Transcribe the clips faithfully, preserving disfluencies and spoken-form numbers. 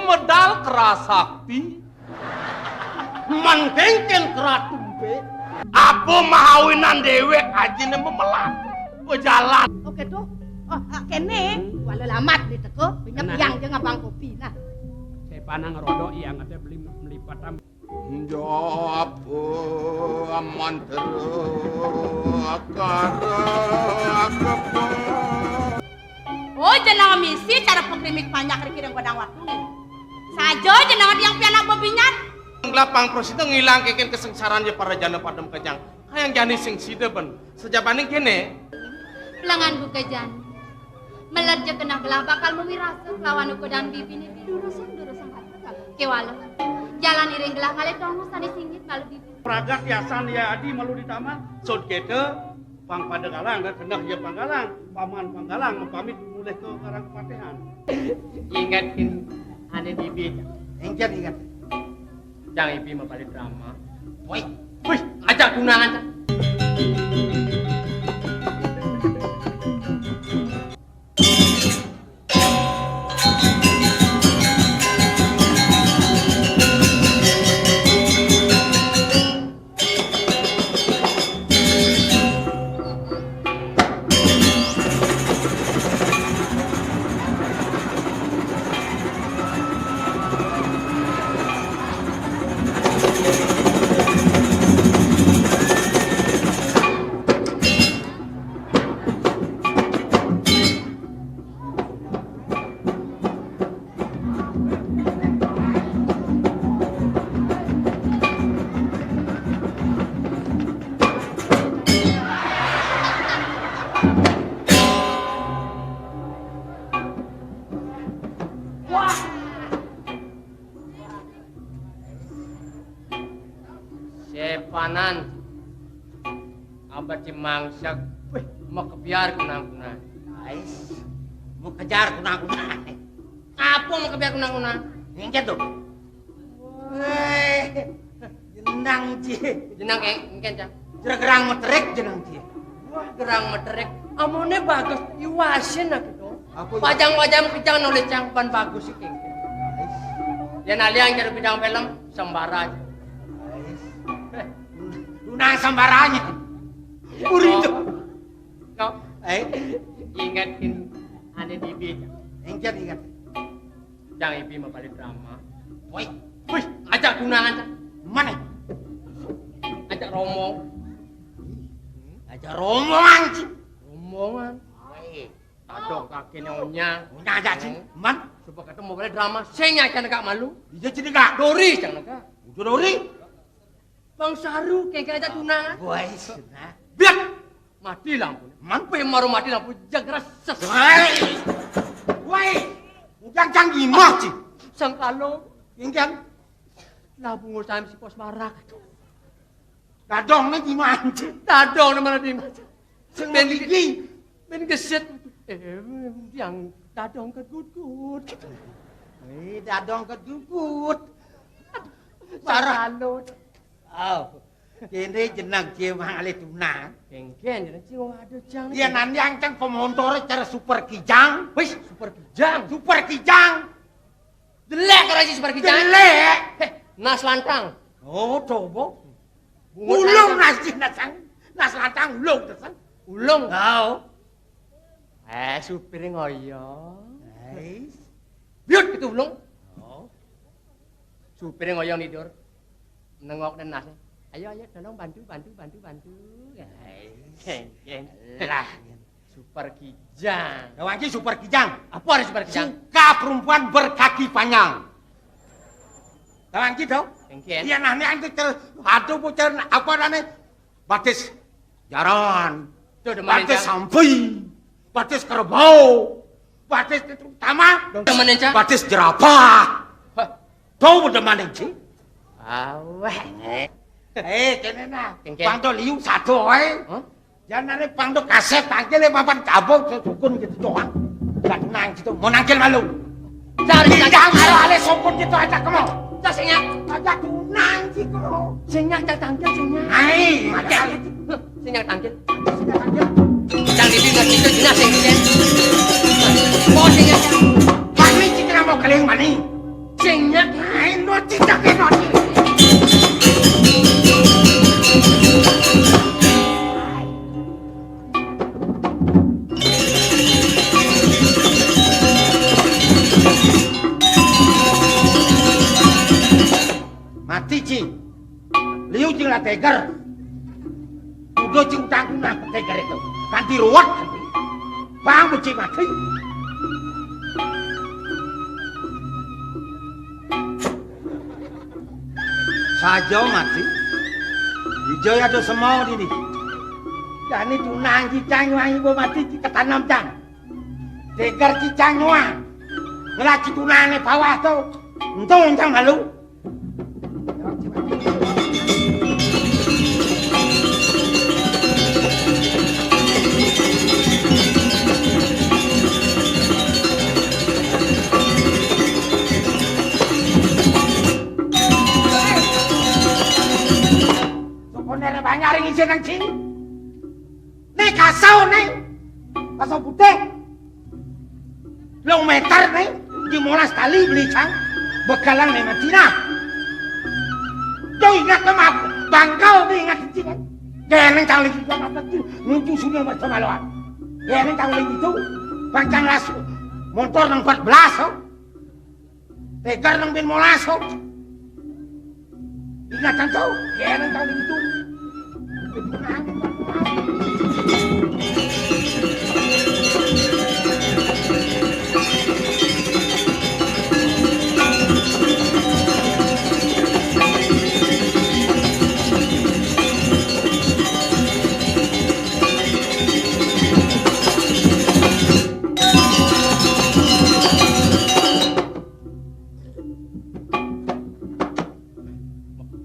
Medal kerasakti. Mangkengken keratumpe. Apa mahawinan déwék ajiné memelat. Bejalan. Oké tuh. Oh, ah, kéné. Wala lamat di teko, pinjam. Nah. Yang jeung abang kopi. Nah. Saya panang rodok yang ada beli melipat. Jawab mantra kara. Oh, jenengan misi cara pengkrimik panjak riki dan godang waktu. Saja jenengan yang pianak bebinyan. Gelapang prosita ngilang keken kesengsaraan ya para jana padem kejang. Kayang jani sing sida ben. Sejabaning kéné. Lengan buka jani. Melerja kenah gelah bakal mewirasa kelawan ukodan bibiné durusang-durusang harta kéwala. Jalan iring gelah ngalih tonggo sané singgit malu bibi. Pragat yasan ya adi malu di taman. Sod kéto, pang pada galang, kenah ya pang galang, paman pang galang, pamit mulih ka karang kepatihan. Ingat kin, ané bibi. Ingat, ingat. Jang ibi mapalih drama. Woi. Wih, ajak tunangan. Sepanan. Ambat ci mangsek. Wih, makebiar kunang-kunang. Ais, makejar kunang-kunang. Apa makebiar kunang-kunang? Ngéngkén to. Wéh, jenang ci. Jenang, éh, ngéngkén, Cang. Jera gerang meterik jenang ci. Wah, gerang meterik. Amoné bagus iwasin aku to. Apa ya? Pajang-pajang kejang nulis cang pan bagus iki. Ais. Yén aliang jero bidang film, sembara. Ais. Éh, tunang sembaranya. Uri to. No. Éh, ingetin ané bibi. Inget, inget. Jang ibi mapalih drama. Woi. Wih, ajak tunangan, Cang. Mana? Ajak rombong. Ajak rombongan, ci. Rombongan. Woi. Tadong kakiné onyang. Onyang ajak, ci. Hmm. Man? Supaya ketemu boleh drama. Sing aja negak malu. Iya, ci negak. Dori, Cang, negak. Udah dori. Bang Saru, kéngkén ajak tunangan. Woi, senang. Biar. Mati lampu. Man? Pé maru mati lampu, jegres. Woi. Woi. Ujang cang gimah, ci. Sengkalo. Kéngkén. Lah bungo sami si pos marak. Dadongné gimana, ci? Dadongné mana di mana? Sing bén gigi. Bén gesit. Éh, yang dadong kegut-gut. Éh, dadong kegut-gut. Parah. Sengkalo. Oh. Kéné jeneng ci mang alih tunang. Kéngkén jeneng ci, waduh, Cang. Yén nang cang pemontoré cara Super Kijang. Wis, Super Kijang. Super Kijang. Delék karo si Super Kijang. Delék. Héh, nas lantang. Oh, coba. Ulung nas, nas lantang ulung, nas. Ulung. Oh. Éh, supiré ngoyong. Ais. Biut itu ulung. Oh. Supiré ngoyong tidur. Nengok dan nas. Ayo, ayo, tolong bantu, bantu, bantu, bantu. Ais. Kéngkén. Lah. Super Kijang. Tahu aja Super Kijang. Apa ada Super Kijang? Suka perempuan berkaki panjang. Tahu aja dong? Kéngkén. Iya, nah, ini antu ter-, aduh, bocor, apa namanya? Batis jaran, tuh, demen batis aja. Sampi, batis kerbau, batis itu utama, dong, demen aja. Batis jerapah. Hah? Tuh, demen aja. Awéh. Éh, kéné nah. Kéngkén. Pang to liu satu waé. Hah? Jangan ada pang to kasép tangkil ya papan kabuk sesukun gitu doang. Gak tenang gitu. Mau nangkil malu. Cari, cari. Bidang karo alih sopun gitu aja kamu. Cak sing nyak. Aja tunang sih kamu. Sing nyak, cak tangkil, sing nyak. Ai, macam. Sing nyak tangkil. Sing nyak tangkil. Cang iki ngerti to jenah sing nyak. Mau sing nyak. Mani citra mau keling mani. Sing nyak ae no cicake no. Mati, Ci. Liu, Ci, lah teger. Udah, Ci, utangku nang teger itu. Kanti ruwet. Bang, becik mati. Saja mati. Ija ya do semau dini. Jani tunang cicang wangi bo mati, Ci, ketanam, Cang. Teger cicang nyuang. Ngelak citunane bawah to. Entung cang malu. Sokone re banyak ring isin nang cing. Nek kasau, Neng. Kasau putih. Telung meter, Neng. Limolas tali beli cang. Begalan, Neng, Madinah. Yo ingat, Neng, aku. Bangkal, Neng, ingat, Neng. Neng, cang lagi, Neng, nuju sini, Mas, sama lawan. Neng, cang lagi itu. Bang, cang las. Motor nang empat belas, oh. Tegar nang bin molas kok. Ingatan to, kene tau itu.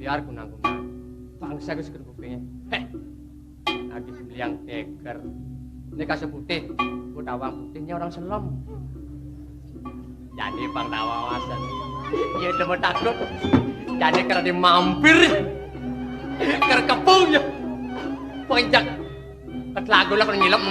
Biar kunang-kunang. Bangsa ku seken kupingnya. Heh. Lagi beliang teger. Ini kasih putih. Ku tawang putihnya orang selom. Jadi bang tawa wawasan. Iya, demen takut. Jadi kena dimampir. Kena kepung ya. Penjak. Ketelagu lah kena ngilem.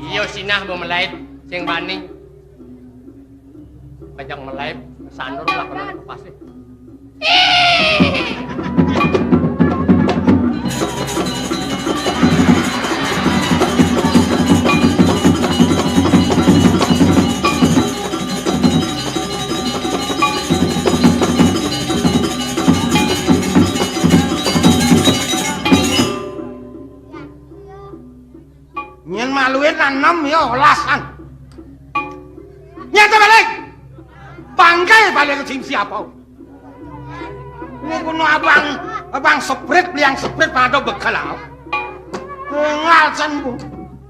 Iya, sinah bo melait sing bani. Kajang melait sandur lah kena pasih. Nyen maluin anem ya olasan. Nyen balik. Bangkai balik ke sing siapa? Ini kuno abang, abang seprit, beliang seprit pada bekel aku. Ngalsan bu.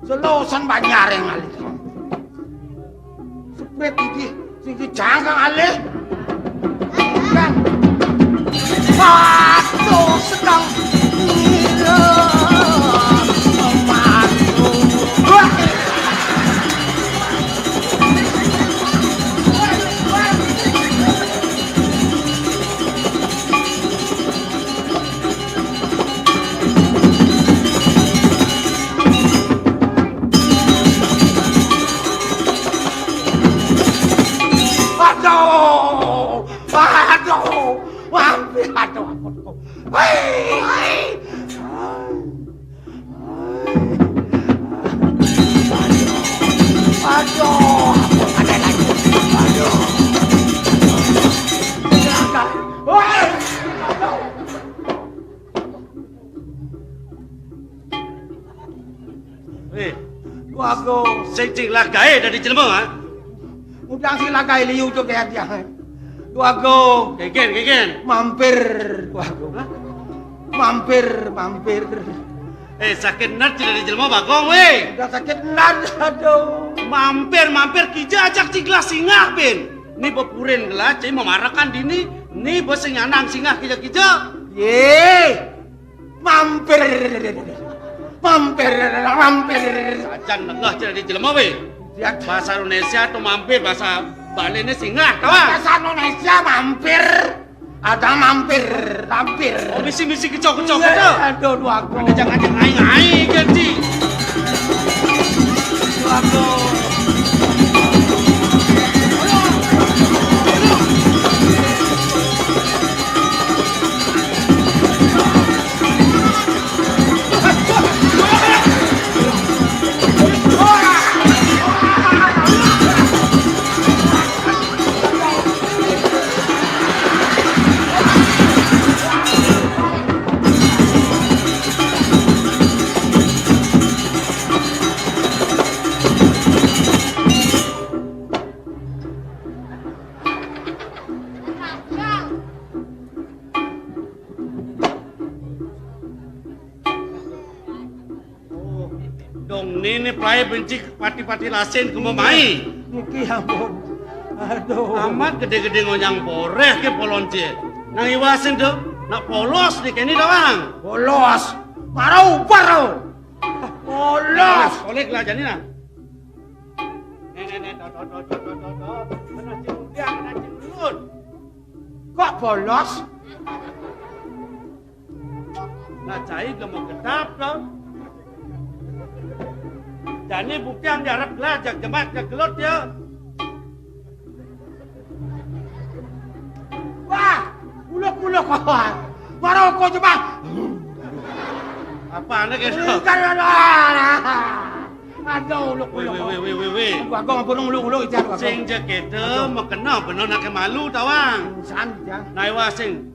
Selosan banyak yang ngalih. Seprit iki, sing dicangkang alih. Kan. Waduh, sedang ngira. Waduh. Wah. Aduh, aduh, ampun, aduh, ampun. Hei, hei. Aduh, ampun, ada lagi. Aduh. Hei, aduh. Eh, Dwagung, sing cing lagae dadi jelema, ha? Ngundang sing lagae liu cuk ya dia. Dwagung. Kegen, kegen. Mampir, Dwagung. Hah? Mampir, mampir. Eh, sakit nat dadi jelema, Bagong, weh. Udah sakit nat, aduh. Mampir, mampir, kija ajak ciglah singgah, Pin. Ni bepurin gelah, cai memarakan dini. Ni besing nyanang singgah kija-kija. Ye. Mampir. Mampir, mampir. Sajan nengah cai dadi jelema, weh. Ya. Bahasa Indonesia to mampir, bahasa Bali ini singgah, kawan. Bahasa Indonesia mampir. Ada mampir, mampir. Oh, misi-misi kecok-kecok itu. Aduh, dua aku. Ada jangan-jangan aing-aing ganti. Dua aku. Dong, nini pelai benci pati-pati lasin ke memai. Niki ampun. Aduh. Amat gede-gede ngonyang boreh ke polon cie. Nang iwasin tuh, nak polos di keni doang. Polos. Marau barau. Polos. Polos, kolek lah jani nah. Nih, nih, nih, tuh, tuh, tuh. Kena cium dia, kena cium dulu. Kok polos? Nah, cai gak mau gedap, toh. Jani bukti yang diharap gelas, jak jemat, jak gelut, ya. Wah, uluk-uluk, kawan. Maroko, jemat. Apa, anak ya? Bukan, aduh. Aduh, uluk-uluk. Weh, weh, weh, weh, weh. Gua, gua ngapun uluk-uluk, ijar, gua. Sing jek itu, mau kena, bener nak malu, tawang. San, ya. Nah, iwa, sing.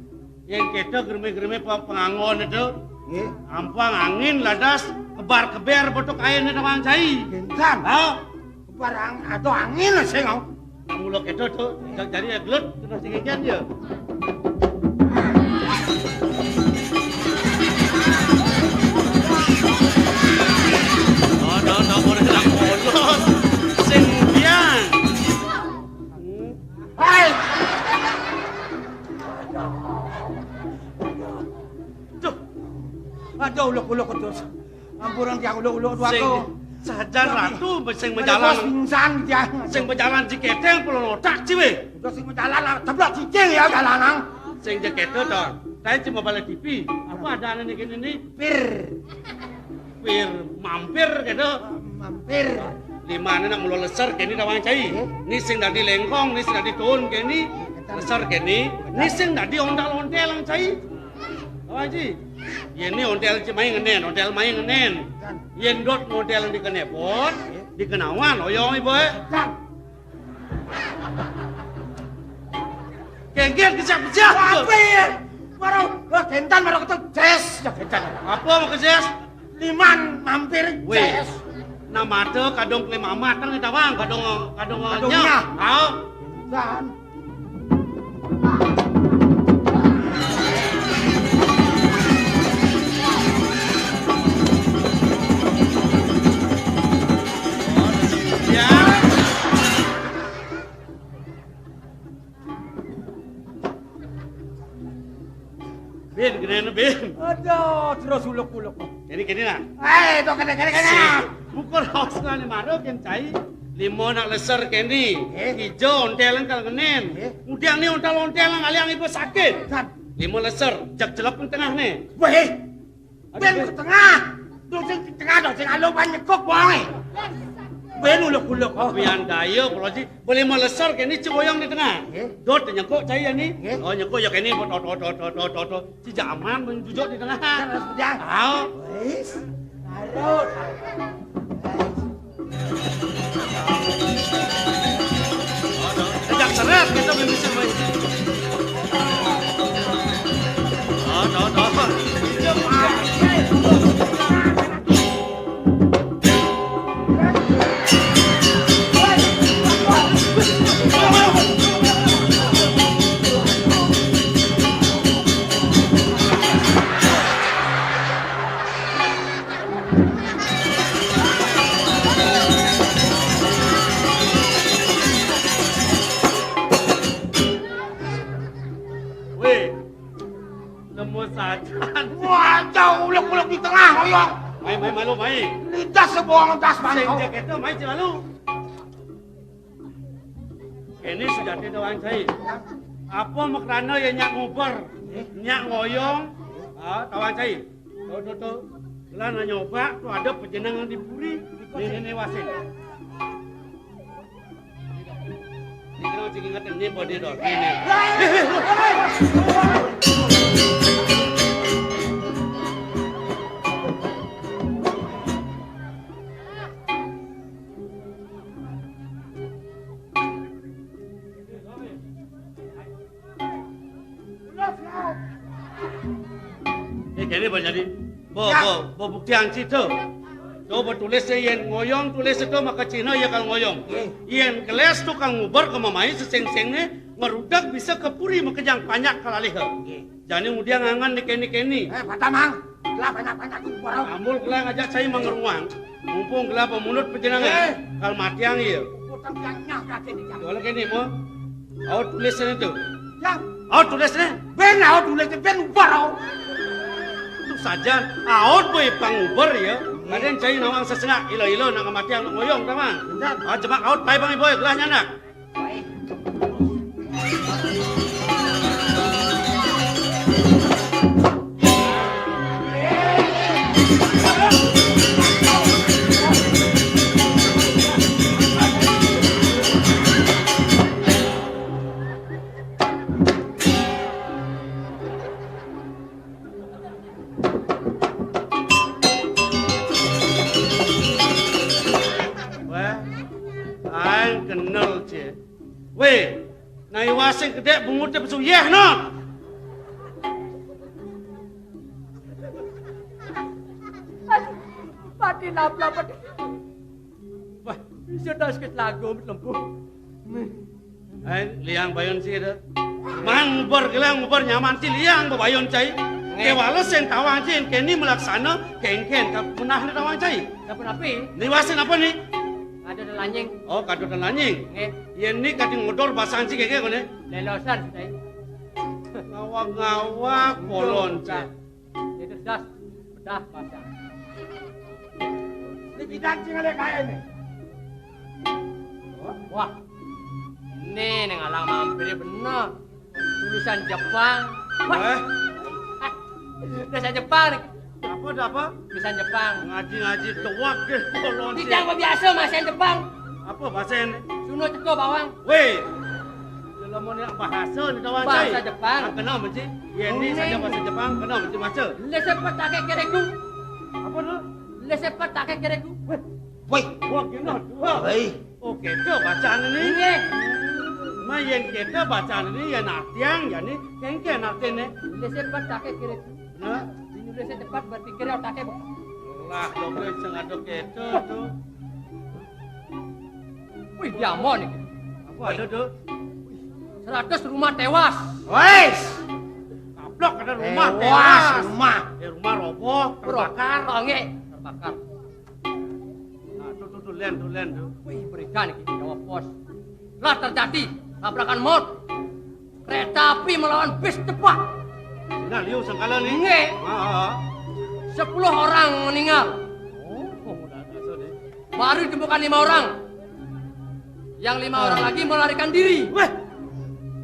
Yang kita germe-germe pe-, penganggon itu, nggih. Ampang angin ladas kebar-keber betuk airnya tawang cai. Gentan. Ha? Kebar ang-, atau angin sing, oh. Nak mula kita tuh, ja-, jadi ya gelut, terus sing ikan dia. Oh, no, no, boleh lah, polos. Sing biang. Hmm. Hai! Duh. Aduh, uluk-uluk terus. Ampun, yang uluk-uluk dua sing, aku. Sajan tapi ratu, sing majalan. Pingsan, ya. Sing majalan di keteng, pulau otak, ciwe. Udah sing majalan, lah, teblak cicing ya, jalanan. Sing jek itu, dong. Saya cuma balik T V. Apa ada anak ini, ini? Pir. Pir mampir gitu. Mampir. Lima ini nak mula leser kini tawang cai. Eh? Ni sing dadi lengkong, ni sing dadi tuun kini. Leser kini, ni sing dadi ontal-ontel yang cai. Tawang cai. Ya ni ontel cai main ngenen, ontel main ngenen. Yen dot model di kenepon, di kenawan, oyong ibu eh. Kengken kejap-kejap. Apa ya? Marau, wah, gentan marau ketuk, jes, ya gentan. Apa mau ke jes? Liman mampir, weh, jes. Nama ada kadung kelima amat, kan kita bang, kadung, kadung, kadung nyah. Nyah. Ah. Gentan. Ya. Bin, gini, Bin. Aduh, terus uluk-uluk. Kene, kene, nah. Eh, itu kene, kene, kene. Si, bukan haus lah nih, maro, ken cai. Lima nak leser kene. Eh? Ijo ontelan kal ngenen. Eh? Udah nih ontel-ontelan kali yang ibu sakit. San. Lima leser, jak jelek tengah nih. Weh. Ben ke tengah. Dosing ke tengah, dosing alo ban nyekuk bae. Ben uluk-uluk. Oh. Pian daya, kalau si boleh melesor kene cegoyong di tengah. Nggih. Dot nyekuk cai ya ni. Nggih. Oh, nyekuk ya kene, tot, tot, tot. Si jaman menjujuk di tengah. Terus dia. Tahu. Wis. Larut. Ajak seret kita main di sini. Oh, no, no. Weh, nemu sajan. Wah, jauh ulek-ulek di tengah, oyong. Mai, mai, malu, mai. Lidah sebohong das, sing bangkau. Cek itu, mai, cek lalu. Ini sujati doang, cai. Apa makrana ya nyak nguber, nyak ngoyong? Ah, tawang cai. Tuh, tuh, tuh. Lah nanya obak, tuh ada pejenengan di puri. Nih, nih, nih, wasin. Ini kena cik ingat ini body dor. Ini. Eh, jadi apa jadi? Bo, ya. Bo, bo buktian situ. Tuh, bo tulis yen ngoyong, tulis itu maka Cina ya kang ngoyong. Nggih. Yen keles tuh kang nguber ke mamai seseng-seng ne, ngerudak bisa ke puri makejang panyak kalalih. Nggih. Jani ngudiang angan ni keni-keni. Eh, patamang. Lah banyak-banyak nguber. Ambul kela ngajak saya mangeruang. Mumpung kela pemunut pejenengan. Eh. Kal matiang iya. Utang yang nyangka sini, Jang. Kalau keni mo. Aut tulis itu. Jang. Aut tulis ne. Ben aut tulis ne, ben ubar aut. Itu saja. Aut boy pang ubar ya. Kadang cai nawang sesengak ilo-ilo nak kematian nak ngoyong tamang. Benar. Ah, jemak aut pai bang boy gelah nyanak. Wah, aing kenal cie. Weh, nai wasing kedek bungut te pesu yeh no. Pati lap-lap pati. Wah, bisa dah sakit lagu lembu. Ai, liang bayun si dah. Mang ubar gelang ubar nyaman si liang bayun cai. Nggih. Kewala sing tawang cai keni melaksana kengken ka punah ni tawang cai. Dapur api? Ni wasin apa ni? Ada dan lanying. Oh, kado dan lanying. Nggih. Yen ni kati ngodor basang cai keke kone. Lelosan cai. Ngawak-ngawak kolon cai. Itu das, bedah pasang. Ini bidang sing ada kae nih. Wah, ini ning alang mampir bener. Tulisan Jepang. Wah. Eh? Tulisan Jepang nih. Apa, ada apa? Tulisan Jepang. Ngaji-ngaji tuak deh, kolon. Tidak biasa masan Jepang. Apa bahasa ini? Suno ceko bawang. Weh. Kalau mau nak bahasa ni tawang cai. Bahasa Jepang. Ah, kena mesti. Ya ni saja bahasa Jepang, kena mesti baca. Lese patake kereku. Apa tu? Lese patake kereku. Weh. Woi. Wah, kena dua. Woi. Oh, kita bacaan ni. Ini. Ma yen kita bacaan ni, ya artian, ya ni, kengken artian ni. Lese patake kereku. Nah. Ini lese cepat berpikir otaknya. Lah, dong, sing ada kita tu. Wih, diamon iki. Apa ada, Dul? Seratus rumah tewas. Wes. Kaplok ada rumah tewas, tewas. Rumah. Eh, rumah roboh, terbakar. Oh, nggih, terbakar. Nah, tuh, tuh, tuh, len, tuh, len, tuh. Wih, berikan iki jawab pos. Telah terjadi tabrakan maut. Kereta api melawan bis cepat. Nah, liu sangkala ni. Nggih. Ah, ah, ah. Sepuluh orang meninggal. Oh, oh, udah biasa deh. Baru ditemukan lima orang. Yang lima orang lagi melarikan diri. Weh.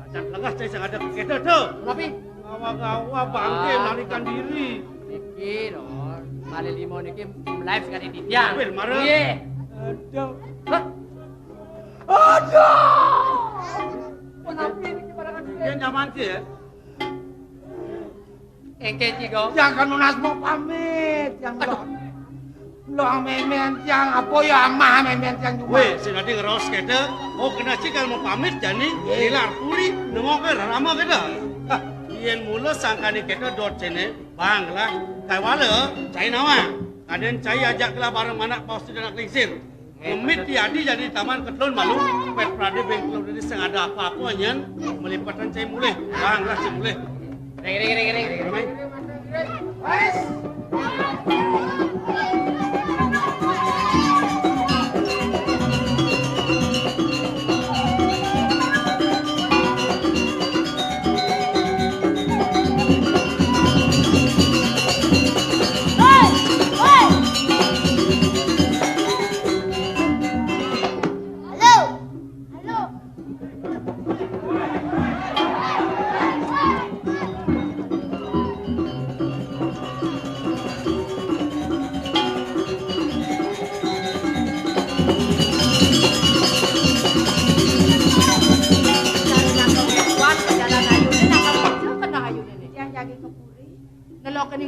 Sajan lengah saya sangat ada kita tu. Tapi ngawa-ngawa bangke melarikan diri. Niki lho, malih lima niki live sekali titiang. Weh, marah. Nggih. Aduh. Hah? Aduh. Kenapa ini kebarangan dia? Dia nyaman sih ya. Engke, Cigo. Yang kan nunas mau pamit, yang lo. Lo memen tiang apa ya amah memen tiang juga. Weh, sing adi ngeros kete. Oh, kena cikal mau pamit jani. Ngilar puri nengok ke rama kete. Hah, yen mula sangkane kete dot sene, bang lah. Kai wala, cai nawa. Kaden cai ajak lah bareng anak pos tu anak lingsir. Ngemit di adi jadi taman ketelun malu, pet prade bengkel udah sing ada apa-apa nyen, melipatan cai mulih, bang lah cai mulih. Ring, ring, ring, ring. Ramai. Halo. Halo.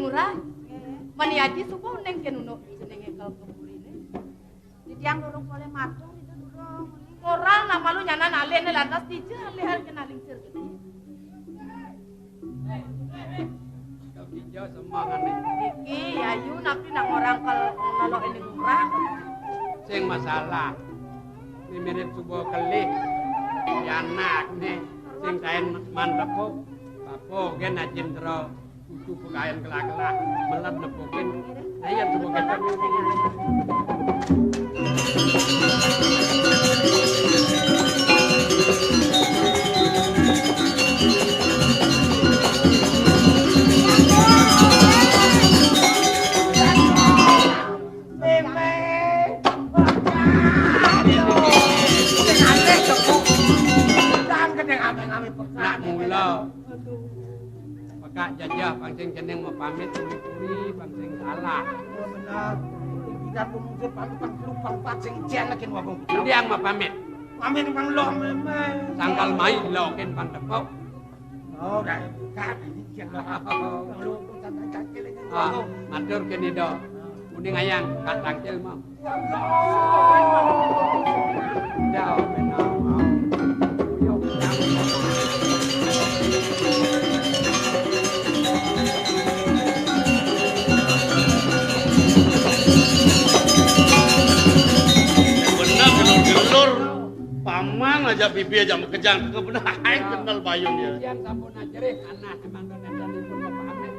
Ngurah. Mani aji suba uning kén unduk jenengé ka puriné. Titiang durung polih matur, Ida durung. Orang nak malu nyanan alihné lantas dija alih kén alingsir gedé. Dija semahane. Iki Yayu napi nak ngorang kal nolok ini ngurah. Sing masalah. Ini mirip suba kelih. Pianakné sing kain mantepuk. Apa gén ajin tero. Kudu pekayan kelah-kelah, melet nepukin. Nah, iya, nepukin. Nak mula. Pekak jajah pang sing jeneng mapamit puri-puri pang sing salah. Oh, bener. Pidan pemungkir pamit pang telu pang pat sing jen lagi wagung. Ndiang mapamit. Pamit pang lo mémé. Sangkal mai lo kén pang tepuk. Oh, dah. Kak, ini jen lo. Pang lo pun santai kaki lagi. Ah, wagung. Matur kén Ida. Uning ayang, Kak Tangkil mah. Bener, gelur-gelur. Paman aja bibi aja makejang, bener aing kenal bayun ya. Yan sampun ajerih, anak emang dan dan ipun mapamit.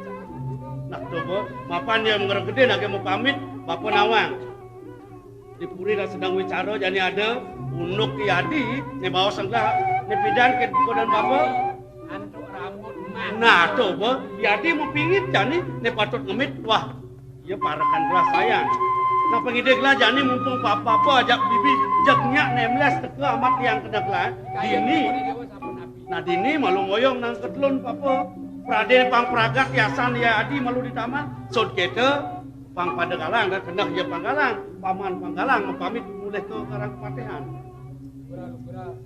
Nah, coba, mapan ya ngergedé nak mapamit, bapa nawang. Di puri lah sedang wicara, jani ada unduk Yadi, né baos engkah, né pidan ké kodan bapa. Antuk rambut emas. Nah, coba, Yadi mapingit jani, né patut ngemit, wah, iya parekan gelas sayang. Nah, pangidig lah jani mumpung bapa-bapa ajak bibi, jeg nyak nemles teka amat tiang keneg lah. Dini. Nah, dini malu ngoyong nang ketelun bapa. Pradé pang pragat yasan Yadi malu di taman. Sud kéto, Pang pada galang, dah keneh ya pang galang, paman pang galang, mapamit mulih ka Karang Patihan. Pura-pura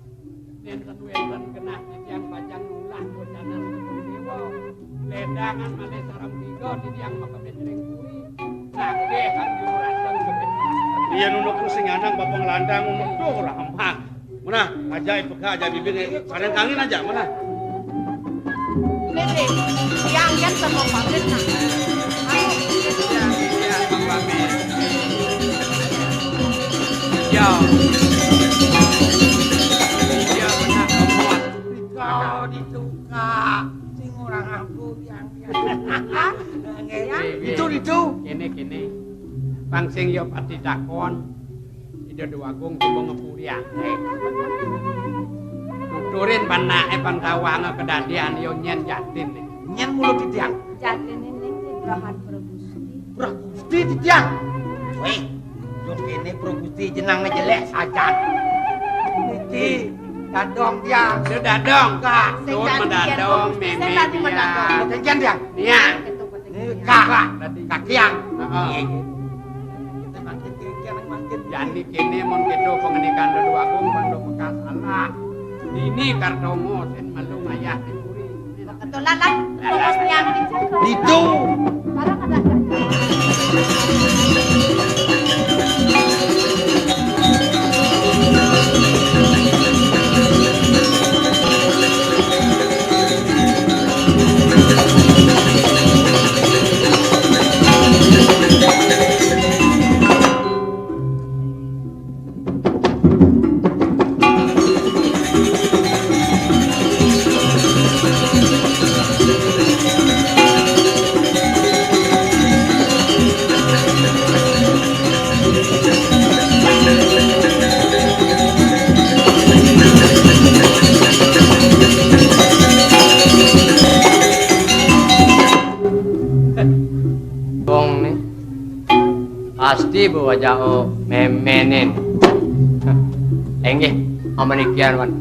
nénten wénten genah titiang pacang nulah bocanan Gendul Déwa. Lédangan malih sareng tiga titiang makemit ring puri. Nagih kan juru rateng kemit. Iya nunuk sing nyanang bapa ngelandang nunuk tuh ramah. Munah, aja ipeka aja bibir, sadang kangin aja, munah. Bibir, tiang kan sama pamit nah. Ayo. Iya, iya, Bang Pamit. Iya. Iya, benar, Bang Muat. Kau ditukar, sing orang aku yang, yang. Itu, itu. Kéné, kéné. Pang sing ya pati takon. Ida Déwagung coba ngepuriake. Tuturin panake pan tawanga kedadian ya nyén jatin né. Nyén mulut titiang. Jatin ini nih Brahan Pragusti. Pragusti titiang. Wéh, yo kéné Pragusti jenengné jelék sajan. Niki dadong tiang. Yo dadong. Kak. Sing dadong, mémé. Sing tadi tiang. Sing tadi dadong. Kénkén tiang. Tiang. Ini kakak, kakiang. Heeh. Iya, iya. Kita bangkit, kita bangkit. Jani kéné mun kéto pangandikan Déwagung, pang bekas anak. Dini Kartomo sing malu mayah di puri. Kebetulan lah, tongos tiang di situ. Itu. Sekarang ada, ada. Wong né pasti bawa jao méménin. Inggih, amanikian wan.